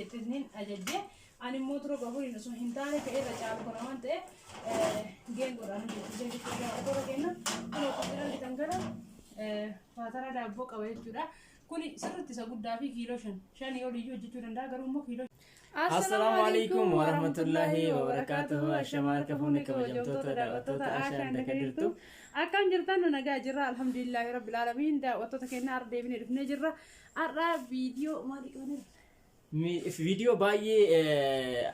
jetteetiin ajajje. Ani immoo roga afuriin osoo hin taane ka irra caalu kana waan ta'eef geengoodhaan hojjechiisee jechuudha. Daawwattoota keenya, kun akkuma argitan kana faatara daabboo qaba jechuudha. Kuni sirriitti isa guddaa fi kiiloo 5 5 oliyyuu hojjechuu danda'a, garuu immoo kiiloo. Assalaamu alaikum warahmatullahi wabarakatuhu. Ashamaa harka fuunni, kabajamtoota daawwattoota Ashaan daka jirtu. Akkam jirtan? Nu nagaa jirra, alhamdulillahi rabbil aalamiin. Daawwattoota keenya, har'a deebinee dhufnee jirra. Har'a viidiyoo maalii qabnee? Viidiyoo baay'ee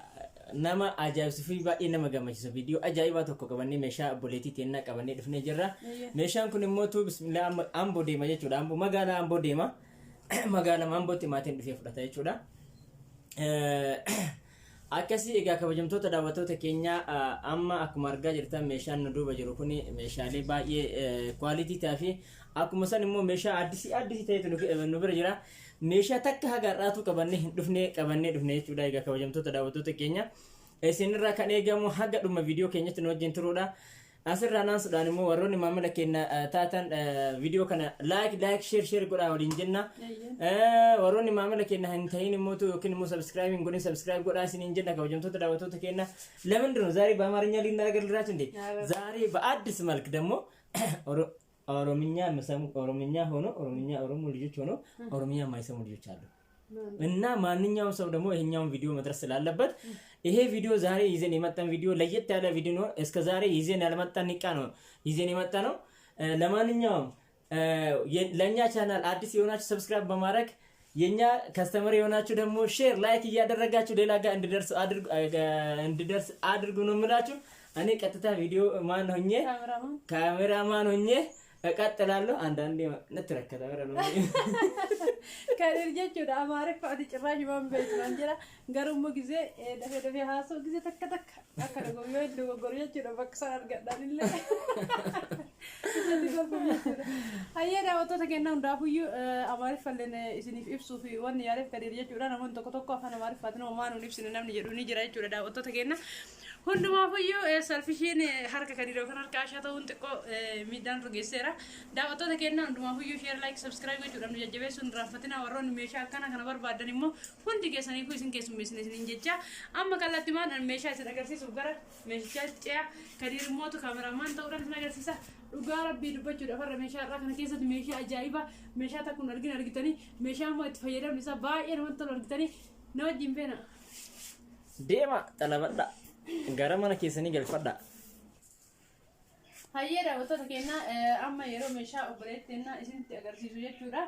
nama ajaa'ibsiisuu fi baay'ee nama gammachiisu, viidiyoo ajaa'ibaa tokko qabannee, meeshaa obboleettii teennaa qabannee dhufnee jirra. Meeshaan kun immoo tuu bismillah Amboo deema jechuudha. Amboo, magaalaa Amboo deema. Magaalaa Ambootti maatiin dhufee fudhata jechuudha. Akkasii egaa, kabajamtoota daawwattoota keenyaa, amma akkuma argaa jirtan meeshaan nu duuba jiru kun meeshaalee baay'ee quality ta'ee fi akkuma san immoo meeshaa addisii addisii ta'etu nu bira jira. Meeshaa takka haga har'aatu qabannee hin dhufne qabannee dhufne jechuudha. Egaa kabajamtoota daawwattoota keenya, isinirraa kan eegamu haga dhuma viidiyoo keenyatti nu wajjin turuudha. Asirraa naansuudhaan immoo warroonni maamila keenya taatan viidiyoo kana like like, share share godhaa waliin jenna. Warroonni maamila keenya hin ta'in immoo yookiin immoo subscribe hin godhin, subscribe godhaa isiniin jenna. Kabajamtoota daawwattoota keenya, ለምንድን ነው ዛሬ በአማርኛ ሊናገርላችሁ እንዴ? ዛሬ በአዲስ መልክ ደግሞ ኦሮምኛ የሚሰሙ፣ ኦሮምኛ ሆኖ፣ ኦሮምኛ ኦሮሞ ልጆች ሆኖ ኦሮምኛ የማይሰሙ ልጆች አሉ። እና ማንኛውም ሰው ደግሞ ይሄኛውን ቪዲዮ መድረስ ስላለበት ይሄ ቪዲዮ ዛሬ ይዘን የመጣን ቪዲዮ ለየት ያለ ቪዲዮ ነው። እስከ ዛሬ ይዘን ያልመጣን እቃ ነው ይዘን የመጣ ነው። ለማንኛውም ለእኛ ቻናል አዲስ የሆናችሁ subscribe በማድረግ፣ የኛ customer የሆናችሁ ደግሞ share like እያደረጋችሁ ሌላ ጋር እንዲደርስ አድርጉ ነው የምላችሁ። እኔ ቀጥታ video man ሆኜ ካሜራማን ሆኜ እቀጥላለሁ። አንዳንዴ ንትረከተ ነው። Kadir jechuudha Amaariffa ati cirraashi waan beektu naan jedha. Garuu immoo gisee dafee dafee haasa'u gisee takka takka akka dogoggoruu yoo dogoggoru jechuudha bakka sana argadhaan illee. Isatti kolfuuf jechuudha. Hayyee, daawwattoota keenya, hundaafuyyuu Amaariffallee isiniif ibsuu fi wanni yaaleef Kadir jechuudha, namoonni tokko tokko afaan Amaariffaatiin homaa nuun ibsine namni jedhu ni jira jechuudha daawwattoota keenya. Hundumaafuyyuu salfishiin harka Kadir yookaan harka Ashaa ta'uun xiqqoo miidhaan geesseera. Daawwattoota keenya, hundumaafuyyuu share, like, subscribe gochuudhaan nu jajjabeessuun irraanfatina. Warroonni meeshaa akkana kana barbaadan immoo hundi keessaniifuu isin keessummeessine isiniin jecha. Amma kallattimaan meeshaa isin agarsiisuuf gara meeshichaatti ce'a. Kadir immootu cameraman ta'uudhaan isin agarsiisa. Dhugaa rabbii dubbachuudhaaf har'a meeshaa irraa kana keessatti meeshaa ajaa'ibaa, meeshaa takkuun argina argitanii, meeshaa immoo itti fayyadamni isaa baay'ee namatti tolu argitanii na wajjin feena. Deema xalabadha. Gara mana keessanii galfadha. Hayyee, daawwattoota keenya, amma yeroo meeshaa obboleetti kennaa isinitti agarsiisu jechuudha.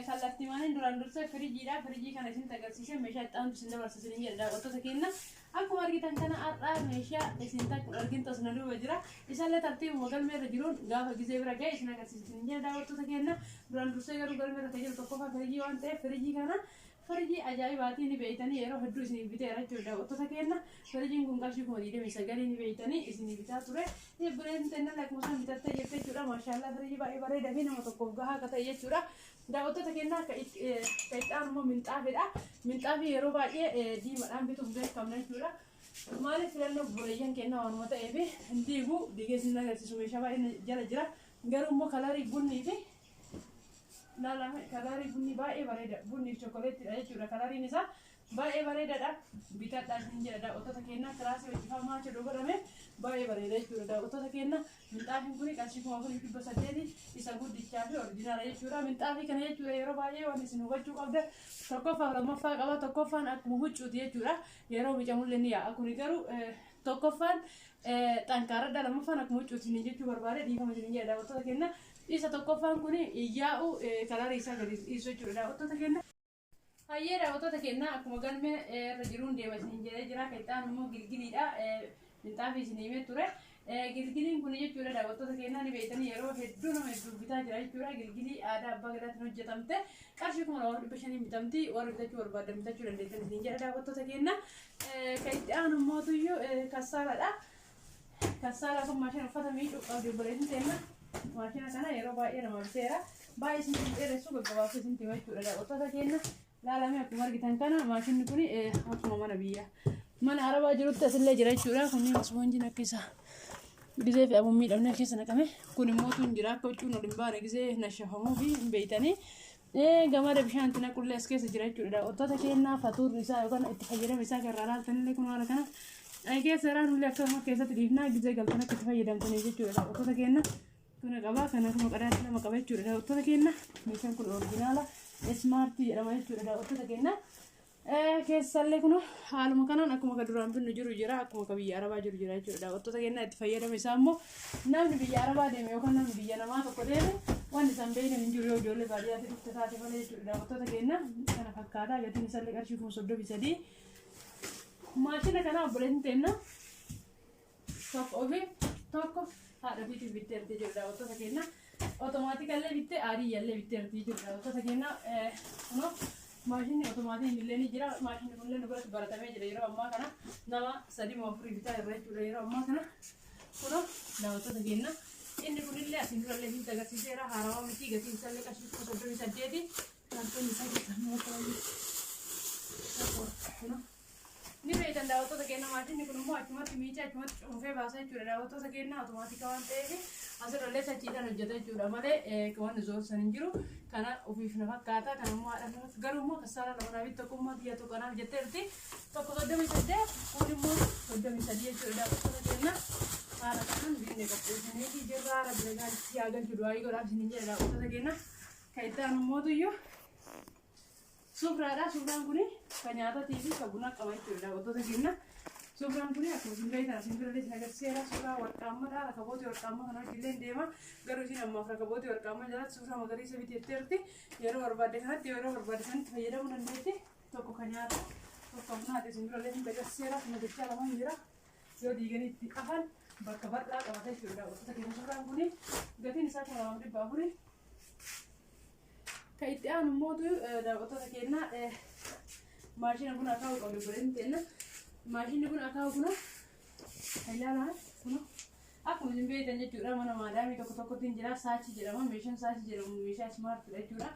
Kallattii maaliin duraan dursee firijiidha. Firijii kana isinitti agarsiisee meeshaa itti aantu isin dabarsa isiniin jedha daawwattoota keenya. Akkuma argitan kana har'aa meeshaa isin takkuun argintu as na duuba jira. Isaallee tartiibuma galmee irra jiruun gaafa gizee bira ga'e isin agarsiisa isiniin jedha daawwattoota keenya. Duraan dursee garuu galmee irra kan jiru tokkoffaa firijii waan ta'eef, firijii kana firijii ajaa'ibaatii ni beeytanii yeroo hedduu isinii biteera jechuudha daawwattoota keenya. Firijiin kun qarshii 29,000 ni beeytanii isinii bitaa ture. Obboleettiin teenya akkuma isaan bitattee jirte jechuudha. Maashaallah, firijii baay'ee bareedaa fi nama tokkoof gahaa akka ta'e jechuudha. Daawwattoota keenya, akka itti aanu immoo minxaafiidha. Minxaafii yeroo baay'ee diimaadhaan bituuf beekamna jechuudha. Maaliif filannoo bureeyyan keenya waanuma ta'eef hin diigu, diigee isin agarsiisu meeshaa baay'ee jala jira. Garuu immoo colorii bunnii fi laalame colorii bunni baay'ee bareeda, bunni fi chokoleettidha jechuudha. Coloriin isaa baay'ee bareedaadha. Bitadhaa isin jedha daawwattoota keenya. Tiraasii hojjefamaa jedhu godhame baay'ee bareeda jechuudha daawwattoota keenya. Minxaafiin kun qarshii 4,800 isa guddichaa fi original jechuudha. Minxaafii kana jechuudha yeroo baay'ee waan isin hubachuu qabdan tokkoffaa lammaffaa qaba. Tokkoffaan akkuma huccuuti jechuudha, yeroo micamullee ni yaa'a. Kuni garuu tokkoffaan xankaaradha, lammaffaan akkuma huccuuti isin jechuu barbaade, dhiifama isin jedha daawwattoota keenya. Isa tokkoffaan kun yaa'u colorii isaa gadi dhiisu jechuudha daawwattoota keenya. Hayyee, daawwattoota keenya, akkuma galmee irra jiruun deema isin jedhee jira. Kan itti aanu immoo gilgiliidha. Minxaafii isin himee ture. Gilgiliin kun jechuudha daawwattoota keenya, ni beektanii yeroo hedduu nama hedduu bitaa jira jechuudha. Gilgilii aadaa abbaa gadaatiin hojjetamte qarshii 2,500 bitamti. Warra bitachuu barbaadan bitachuu dandeessan isin jedha daawwattoota keenya. Kan itti aanu mootuyyuu kassaaladha. Kassaalaa kun maashina uffata miicuu qabdi obboleettiin teenya. Maashina kana yeroo baay'ee nama biteera. Baay'ee isin dheeressu, gaggabaabsee isin hima jechuudha daawwattoota keenya. Laalamee akkuma argitan kana maashinni kun akkuma mana biyya mana arabaa jirutti asillee jira jechuudha. Kunniin ispoonjiin akka isaa gizee fe'amuun miidhamne keessa naqame. Kun immoo tun jira akka huccuun ol hin baane gizee nashafamuu fi hin beeytanii. Gamada bishaan itti naqullee as keessa jira jechuudha. Daawwattoota keenyaa, fatuurri isaa yookaan itti fayyadama isaa kan irraa laaltanillee kun haala kana. Keessa irraa akkasuma keessatti dhiifnaa gizee galtan akka itti fayyadamtaniif jechuudha. Daawwattoota keenya, kuna qaba, kana akkuma qadaatti nama qaba jechuudha. Daawwattoota keenya, meeshaan kun original smart jedhama jechuudha. Daawwattoota keenya, keessallee kun haaluma kanaan akkuma ka duraan binnu jiru jira, akkuma ka biyya arabaa jiru jira jechuudha. Daawwattoota keenya, itti fayyadama isaa immoo namni biyya arabaa deeme yookaan namni biyya namaa tokko deeme wanti isaan beekne hin jiru, yoo ijoollee baadiyyaatti dhufte taate malee jechuudha. Daawwattoota keenya, kana fakkaataa gatiin isaallee qarshii 33,000. Maashina kana obboleettiin teenna tokko ofii, tokko haadha ofiitiif bittee jirti jechuudha. Daawwattoota keenya, otomaatikallee bittee, aadiyyallee bittee jirti jechuudha. Daawwattoota keenya, kunoo maashinni otomaatiin illee ni jira. Maashinni kunillee nu biratti baratamee jira. Yeroo ammaa kana nama sadii moo afurii bitaa irra jechuudha. Yeroo ammaa kana kunoo, daawwattoota keenya, inni kunillee asiin durallee isinitti agarsiiseera, haarawaa miti. Gatiin isaallee qarshii 38,000. Kaartoon isaa keessaa kunoo ni beektan, daawwattoota keenya. Maashinni kun immoo achumatti miica, achumatti cuunfee baasa jechuudha. Daawwattoota keenya, otomaatika waan ta'eef asirrallee sachiidhaan hojjeta jechuudha malee wanni zoorsan hin jiru. Kana ofiif na fakkaata, kana immoo haadha na. Garuu immoo kasaara lama naaf, tokkummaa biyya tokko naaf jetteerti. Tokko 38, kun immoo 33 jechuudha. Daawwattoota keenya, haala kanaan binnee qopheessineeti jirra. Rabbi nagaan itti haa galchu, du'aayii godhaaf isiniin jedha. Daawwattoota keenya, kan itti aanu mootuyyuu sufraadha. Sufraan kun kan nyaatatii fi kan buna qaba jechuudha. Daawwattoota keenya, sufraan kun akkuma isin beektan isin birallee isin agarsiiseera. Sufraa warqaammaadha. Rakabootii warqaammaa kana wajjillee deema. Garuu isin ammaaf rakabootii warqaammaa jalatti sufraa magariisa bitetteerti. Yeroo barbaadde kanatti, yeroo barbaadde sanatti fayyadamuu dandeetti. Tokko kan nyaata, tokko bunaati. Isin birallee isin agarsiiseera. Kuma jechaa lamaan jira. Yoo diiganii itti afan bakka bal'aa qabata jechuudha. Daawwattoota keenya, sufraan kun gatiin isaa 2,400. Kan itti aanu mootu, daawwattoota keenya, maashina buna akaa'uu qabdu godhanii teenna. Maashinni buna akaa'u kuna ilaalaa, kuna akkuma isin beektan jechuudha, mana maadaamii tokko tokkotti hin jira. Saachi jedhama. Meeshaan Saachi jedhamu meeshaa smartidha jechuudha.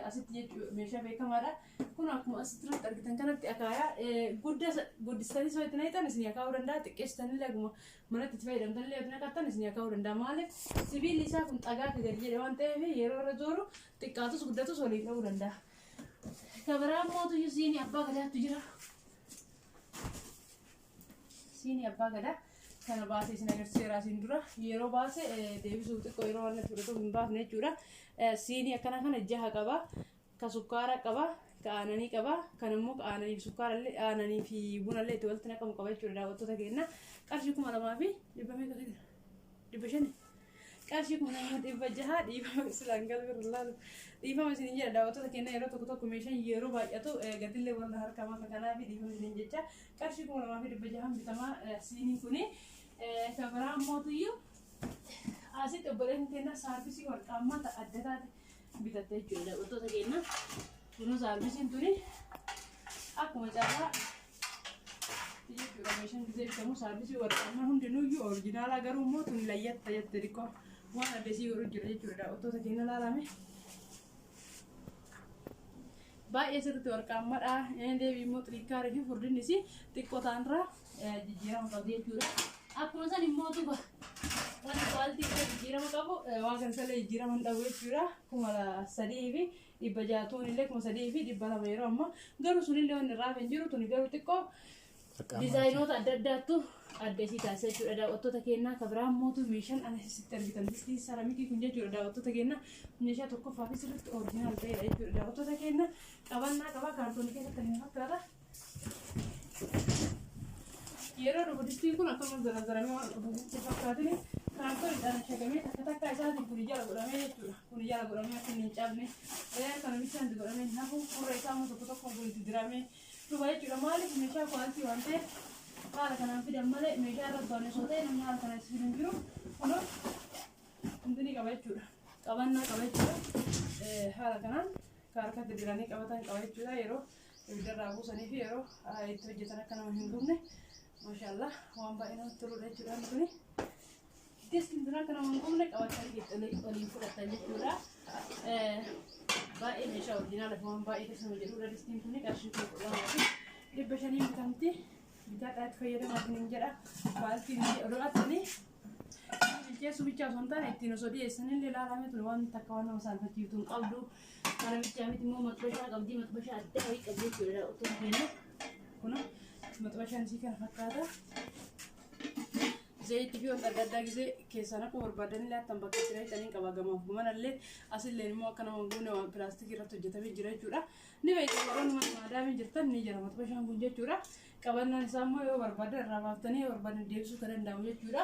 Asitti jechuudha, meeshaa beekamaadha. Kun akkuma asirratti argitan kanatti akaayaa guddaa guddistanii soo itti naqxan isin akaa'uu danda'a. Xiqqeessitanillee akkuma manatti itti fayyadamtanillee itti naqattan isin akaa'uu danda'a. Maaliif, sibiilli isaa kun xagaa akka gadi jedhe waan ta'eef yeroo irra zooru xiqqaatus guddatus waliin dha'uu danda'a. Kabiraa mootuyyuu siinii abbaa gadaatu jira. Siinii abbaa gadaa kana baasee isin agarsiiseera asiin dura. Yeroo baase deebisuuf xiqqoo yeroo waan fudhatuuf hin baafne jechuudha. Siinii akkana kana jaha qaba. Ka sukkaara qaba. Ka aananii qaba. Kan immoo ka aananii fi sukkaara illee, aananii fi buna illee itti walitti naqamu qaba jechuudha. Daawwattoota keenya, qarshii 2,500 meeqa ta'e? 500. Qarshii 2,600. Dhiifama, silaan galbirra laalu. Dhiifama isin jedha, daawwattoota keenya. Yeroo tokko tokko meeshaan yeroo baay'atu gatillee wanta harkamaa akka kanaa fi dhiifama isin jecha. Qarshii 2,600 bitamaa siiniin kuni. Kan biraa mootuyyuu asitti obboleettiin keenya saarvisii warqaammaa adda taate bitatte jechuudha. Daawwattoota keenya, kunoo saarvisiin tuni akkuma carraa jechuudha. Meeshaan gisee bitamu saarvisii warqaammaa hundinuyyuu original, garuu immoo tun layyatta jette, xiqqoo waan addasii godhu jira jechuudha. Daawwattoota keenya, laalame. Baay'ee sirriitti warqaammaadha. Deebii immoo xirikkaarii fi furdinnis xiqqoo ta'anirraa jijjiirama qabdi jechuudha. Akkuma san immoo tuba wanti quality isaa jijjiirama qabu waan kana sallee jijjiirama hin dhabu jechuudha. 3,600 tuun illee 3,200 yeroo ammaa, garuu sunillee wanni irraa hin jiru. Tuni garuu xiqqoo dizaayinoota adda addaattu adda isii taasisa jechuudha. Daawwattoota keenyaa, kan biraa mootu meeshaan ana asitti argitan distii saramikii kun jechuudha. Daawwattoota keenyaa, meeshaa tokkoffaa fi sirriitti original ta'edha jechuudha. Daawwattoota keenyaa, qabannaa qabaa, kaartoonii keessatti kan fakkaata. Yeroo dhufu distiin kun akkuma zarazaramee waan dhufu sitti fakkaatini kaartooniidhaan shagamee takka takka isaatiin kun jala godhamee jechuudha. Kun jala godhamee akka inni hin cabne, kana bishaan godhamee hin hafu. Furra isaa immoo tokko tokko kun itti diramee dhufa jechuudha. Maaliif, meeshaa quality waan ta'eef haala kanaan fidan malee meeshaa irra baane osoo ta'e namni haala kanaan fidu hin jiru. Kunoo intini qaba jechuudha. Qabannaa qaba jechuudha. Haala kanaan kan harkatti diranii qabatan qaba jechuudha. Yeroo ibiddarraa buusanii fi yeroo itti hojjetan akka nama hin gubne. Maashaallah, waan baay'ee namatti toludha jechuudha kuni. Distiin dura akka nama hin gubne qabatanii waliin fudhatan jechuudha. Baay'ee meeshaa original fi waan baay'ee keessa jedhudha. Distiin kuni qarshii 12,500 bitamti. Bitaadhaa, itti fayyadamaa isiniin jedha. Qualityn odoo attanii Bilcheessuu bichaa osoo hin taane ittiin osoo dhiyeessanillee ilaalame tun waan takka waan nama saalfachiiftu hin qabdu. Kana bichaa miti immoo maxbashaa qabdi, maxbashaa addaa wayii qabdi jechuudha daawwattoota keenya. Kun maxbashaan isii kana fakkaata. Zayitii fi wanta adda addaa gisee keessaa naquu barbaadan illee attan bakka itti naqxanii qaba gamaaf gumanallee asillee immoo akka nama hin guune waan pilaastikii irratti hojjetamee jira jechuudha. Ni beektu warroonni mana maadaamii jirtan ni jira maxbashaan kun jechuudha. Qabannaan isaa immoo yoo barbaadan irraa baaftanii yoo barbaadan deebisuu kan danda'amu jechuudha.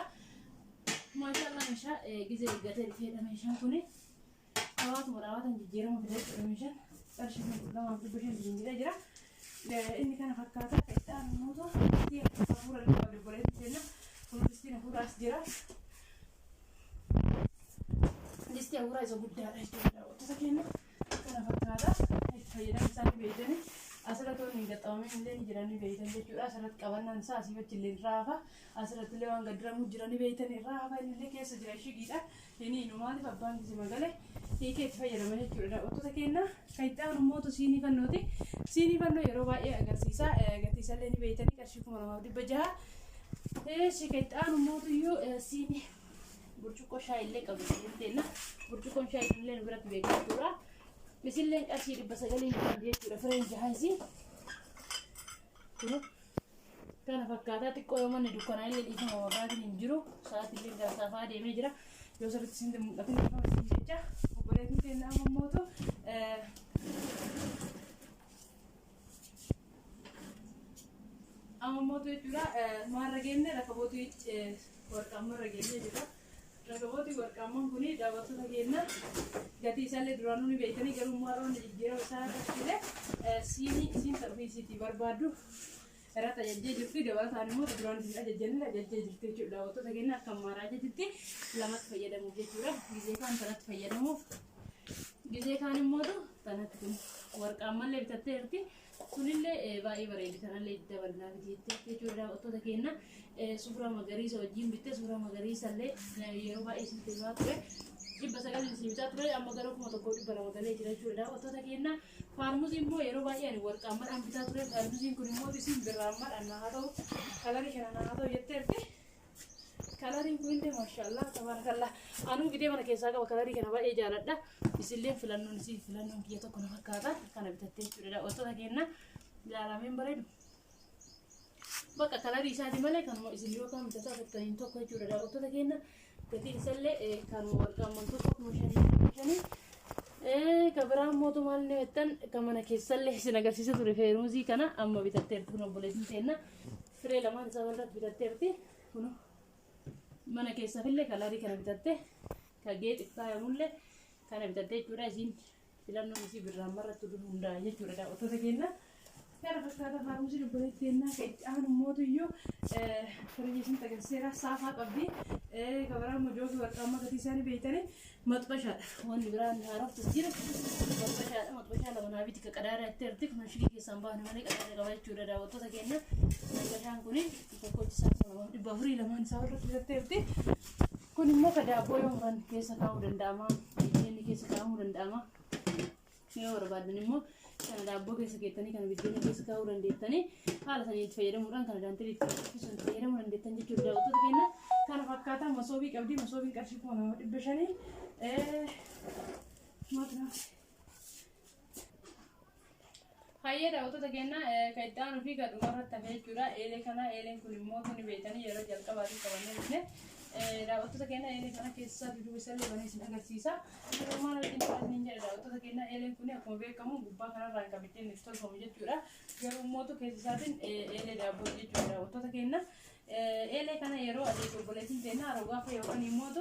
Maashaallah meeshaa gisee eeggatee dhufeedha meeshaan kuni. Dhawaatuma dhawaatan jijjiirama fide jechuudha meeshaan. Qarshii 2500 jedhee jira. Inni kana fakkaata. Itti aanu immoo hafuura qabdi obboleettiin keenya. Kun distiin hafuuraas jira. Distii hafuuraa isa guddaadha jechuudha daawwattoota keenya. Kana fakkaata. Itti fayyadama isaanii beektanii asirratti waan hin gaxxamamin illee ni jiran ni beektan jechuudha. Asirratti qabannaan isaa asii achi illee irraa hafa. Asirratti illee waan gaddiramu jira ni beektan irraa hafa inni illee keessa jira ishigiidha. Inni inu maaliif abbaan gise magalee hiikee itti fayyadama jechuudha daawwattoota keenya. Kan itti aanu immoo siinii fannooti. Siinii fannoo yeroo baay'ee agarsiisa. Gatii isallee ni beektanii qarshii 2600. Eeshi kan itti aanu immoo siinii burcuqqoo shaayii illee qabdi jetteenna. Burcuqqoon shaayii illee nu biratti beekamtuudha. Isilleen qarshii 900 qabdi jechuudha. Fireen jahaasii. Kun kana fakkaataa xiqqoo yoo manni dukkanaa illee dhiifama warraatiin hin jiru. Sa'aatii illee gara saafaa deemee jira. Yoo sirriitti isin mul'atin dhiifama isin jecha. Obboleettiin keenya amma immootu amma immootu jechuudha. Maarra geenne rakabootii warqaammarra geennee jira. Rakabootii warqaamman kuni daawwattoota keenya gatii isaallee duraanuu ni beektanii garuu maarroonni jijjiirama isaa irratti siinii isiin ta'uu isiitii barbaaddu irratti ajajjee jirti. Dabalataan immoo duraan isin ajajjanillee ajajjee jirti jechuudha. Daawwattoota keenya akka amaaraa ajajitti lamatti fayyadamuuf jechuudha. Gizee kaan kanatti fayyadamuuf gizee kaan immoo kanatti kun warqaammallee bitattee jirti. Kunillee baay'ee bareedi kanallee dabalnaa biteetti jechuudha daawwattoota keenya. Suuraa magariisa wajjin bitte suuraa magariisa illee yeroo baay'ee isin himaa ture. 900 isin bitaa ture amma garuu 1200 galee jira jechuudha daawwattoota keenya. Faarmuziin immoo yeroo baay'ee ani warqaammadhaan bitaa ture. Faarmuziin kun immoo isin birraammadhaan naa haa ta'u kalarii kana naa haa ta'u jetteerti. Kalariin kun illee maashaallah tabarakallah. Anuu bitee mana keessaa qaba kalarii kana baay'ee jaaladha. Isillee filannoon isii filannoon kiyya tokko na fakkaata. Kana bitattee jechuudha daawwattoota keenya. Ilaalameen bareedu. Bakka kalarii isaati malee kanuma isin yoo kaan bitataa turtaniin tokko jechuudha daawwattoota keenya. Gatiin isallee kanuma warqaamman tokko 5500. Ka biraa mootummaan illee bittan kan mana keessallee isin agarsiisa ture feermuzii kana amma bitatteerti kun obboleettiin teenna. Firee lamaan isaa walirratti bitatteerti. Kun mana keessaafillee kalarii kana bitatte ka geexi faayamullee kana bitatte jechuudha. Isiin filannoon isii birraan marratti hundaa'a jechuudha daawwattoota keenya. Kana fakkaata faarmusiin obboleettii teenna. Kan itti aanu mootuyyuu firii isin agarsiiseera saafaa qabdi. Ka biraa immoo jookii warqaammaa gatii isaanii beektanii maxbashaadha. Wanni biraan haaroftus jira. Maxbashaadha. Maxbashaa lama naa biti ka qadaada itti erti kun shigii keessaan baafne malee qadaada qaba jechuudha daawwattoota keenya. Maxbashaan kuni tokkochi isaa 2400 lamaan isaa irratti bitatteerti. Kun immoo ka daabboo yoo muran keessa kaa'uu danda'ama. Biddeenni keessa kaa'amuu danda'ama. Yoo barbaadan immoo kana daabboo keessa keettanii kana biddeena keessa kaa'uu dandeettanii haala sanii itti fayyadamuudhaan kana daantilii itti itti fayyadamuu dandeettan jechuudha daawwattoota keenya. Kana fakkaata masoobii qabdi. Masoobiin qarshii 2500. Hayyee daawwattoota keenya kan itti aanuu fi kan dhumarratti hafe jechuudha. Eelee kana eeleen kun immoo tuni beektanii yeroo jalqabaatiif qabannee dhufne. Daawwattoota keenya eelee kana keessa dudduuba isallee banee isin agarsiisa. Yeroo maal wajjin isiniin jedha daawwattoota keenya eeleen kun akkuma beekamu gubbaa kanarraan kan biddeen itti tolfamu jechuudha. Garuu immoo keessa isaatiin eelee daabboo jechuudha daawwattoota keenya. Eelee kana yeroo ajajju obboleettiin teenya rogaafa yookaan immoo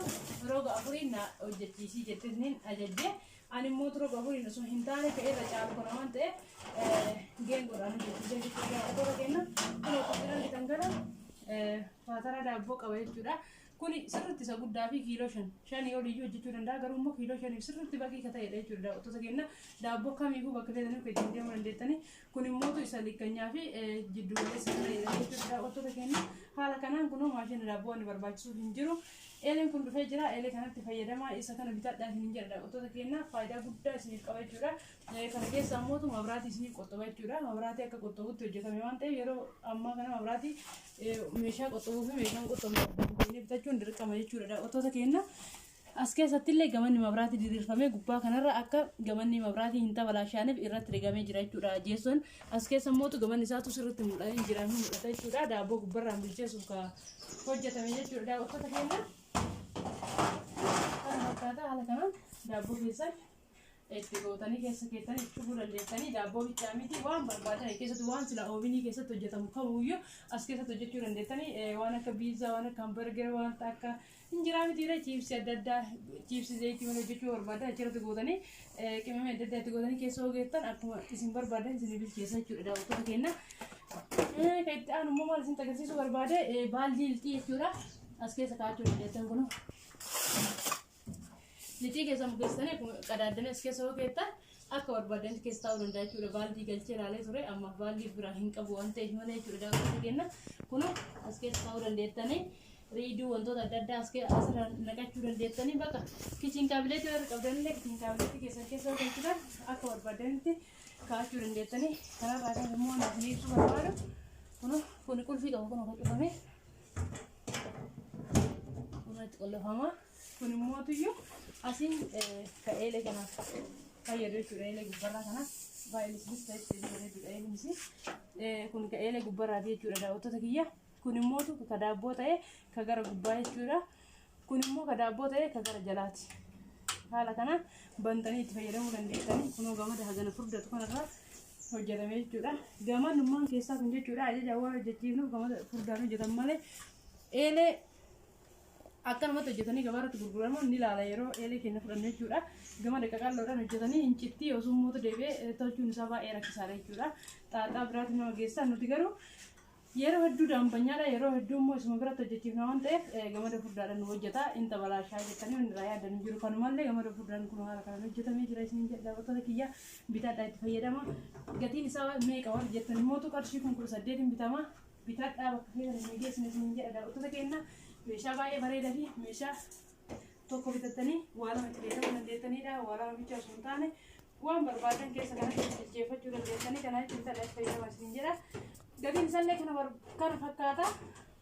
roga afuriin na hojjechiisii jetteetiin ajajje. Ani immoo roga afuriin osoo hin taane ka'ee irra caalu kana waan ta'eef geengoodhaan hojjechiisee jechuudha daawwattoota keenya. Kun akkuma argitan kana faatara daabboo qaba jechuudha. Kuni sirriitti isa guddaa fi kiiloo 5 oliyyuu hojjechuu danda'a garuu immoo kiiloo 5 sirriitti bakki ka ta'edha jechuudha daawwattoota keenya. Daabboo kamiifuu bakka feetanii akka ittiin deemuu dandeettanii kun immoo isa liqqanyaa fi jiddu galeessa kan ta'edha jechuudha daawwattoota keenya. Haala kanaan kunoo maashina daabboo waan barbaachisuuf hin jiru. Eeleen kun dhufee jira. Eelee kanatti fayyadamaa, isa kana bitadhaa isiniin jedha daawwattoota keenya. Faayidaa guddaa isiniif qaba jechuudha. Kana keessa ammoo mabraatii isiniif qoxxoba jechuudha. Mabraatii akka qoxxobutti hojjetame waan ta'eef yeroo ammaa kana mabraatii meeshaa qoxxobuu fi meeshaan qoxxobu bitachuun dirqama jechuudha daawwattoota keenya. As keessatti illee gamanni mabraatii diriirfamee gubbaa kanarra akka gamanni mabraatii hin tabalaashaaniif irratti rigamee jira jechuudha. Jeessoon as keessa mootu gamanni isaatu sirriitti mul'atee jira, mul'ata jechuudha. Daabboo gubbarraan bilcheessuuf ka hojjetame jechuudha daawwattoota keenya. Kana fakkaata. Haala kanaan daabboo keessan itti gootanii keessa keessanii cufuu dandeessanii, daabboo bichaa miti, waan barbaadan keessatti, waan sila oovinii keessatti hojjetamu kamiyyuu as keessatti hojjechuu dandeessanii, waan akka pizza, waan akka hamburger, waan akka injiraa mitiidha, chiipsii adda addaa, chiipsii zayitii mana hojjechuu barbaadan achirratti gootanii, qimamii adda addaa itti gootanii keessa hojjetan, akkuma isin barbaadan isin bilcheessa jechuudha daawwattoota keenya. Kan itti aanu immoo maal isin agarsiisuu barbaade, baaldii lixii jechuudha. As keessa kaa'achuu dandeessan kun. Lixii keessa mukeessanii qadaaddanii as keessa hojjetan akka barbaadanitti keessa taa'uu danda'a jechuudha. Baaldii galchee ilaalee ture, amma baaldii biraa hin qabu waan ta'eef malee jechuudha daawwattoota keenya. Kun as keessa taa'uu dandeettanii, riiduu wantoota adda addaa as asirra naqachuu dandeettanii, bakka kitchen cabinet warra qabdanillee kitchen cabinet keessan keessa hojjechuudhaan akka barbaadanitti kaa'achuu dandeettanii. Kanarraa kan immoo naaf ibsuu barbaadu kun qulfii qaba, kun cufame, kun itti qollofama. Kun immoo tuyyuu asiin ka eelee kanaaf fayyadu jechuudha. Eelee gubbarraa kana baay'ee lislis ta'etti bareedudha eeleenis. Kun ka eelee gubbarraati jechuudha daawwattoota kiyya. Kun immoo ka daabboo ta'e ka gara gubbaa jechuudha. Kun immoo ka daabboo ta'e ka gara jalaati. Haala kanaan bantanii itti fayyadamuu dandeessanii. Kunoo gamada hagana furdatu kanarraa hojjetame jechuudha. Gamadummaan keessaa kun jechuudha ajaja waan hojjechiifnuuf gamada furdaan hojjetan malee eelee akkanumatti hojjetanii gabaarratti gurguramu ni ilaala yeroo eelee keenya fudhannu jechuudha. Gamada qaqalloodhaan hojjetanii hincittii osoo mootu deebi'ee tolchuun isaa baay'ee rakkisaadha jechuudha. Xaaxaa biraatti nama geessa. Nuti garuu yeroo hedduu daambanyaadha, yeroo hedduu immoo isuma biratti hojjechiifna waan ta'eef gamada furdaadhaan nu hojjeta. Inta balaashaa jettanii wanni irraa yaadan hin jiru. Kanumallee gamada furdaan kun haala kanaan hojjetamee jira isin jedha daawwattoota kiyya, bitaadhaa itti fayyadama. Gatiin isaa meeqa warri jettan immoo qarshii kun 18n bitama. Bitaadhaa bakka feetan isin geessine isin jedha daawwattoota keenya. Meeshaa baay'ee bareedaa fi meeshaa tokko bitattanii waa lama itti fayyadamuu dandeettanidha. Waa lama bichaa osoo hin taane waan barbaadan keessa kanatti bilcheeffachuu dandeettanii, kana jechuun bitadhaa itti fayyadama isin jedha. Gatiin isaallee kana fakkaata.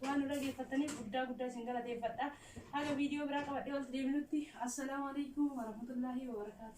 Waan nu dhaggeeffattaniif guddaa guddaa isin galateeffadha. Haga viidiyoo biraa qabadhee walitti deebinutti, assalaamu alaikum warahmatullaahi wabarakaatu.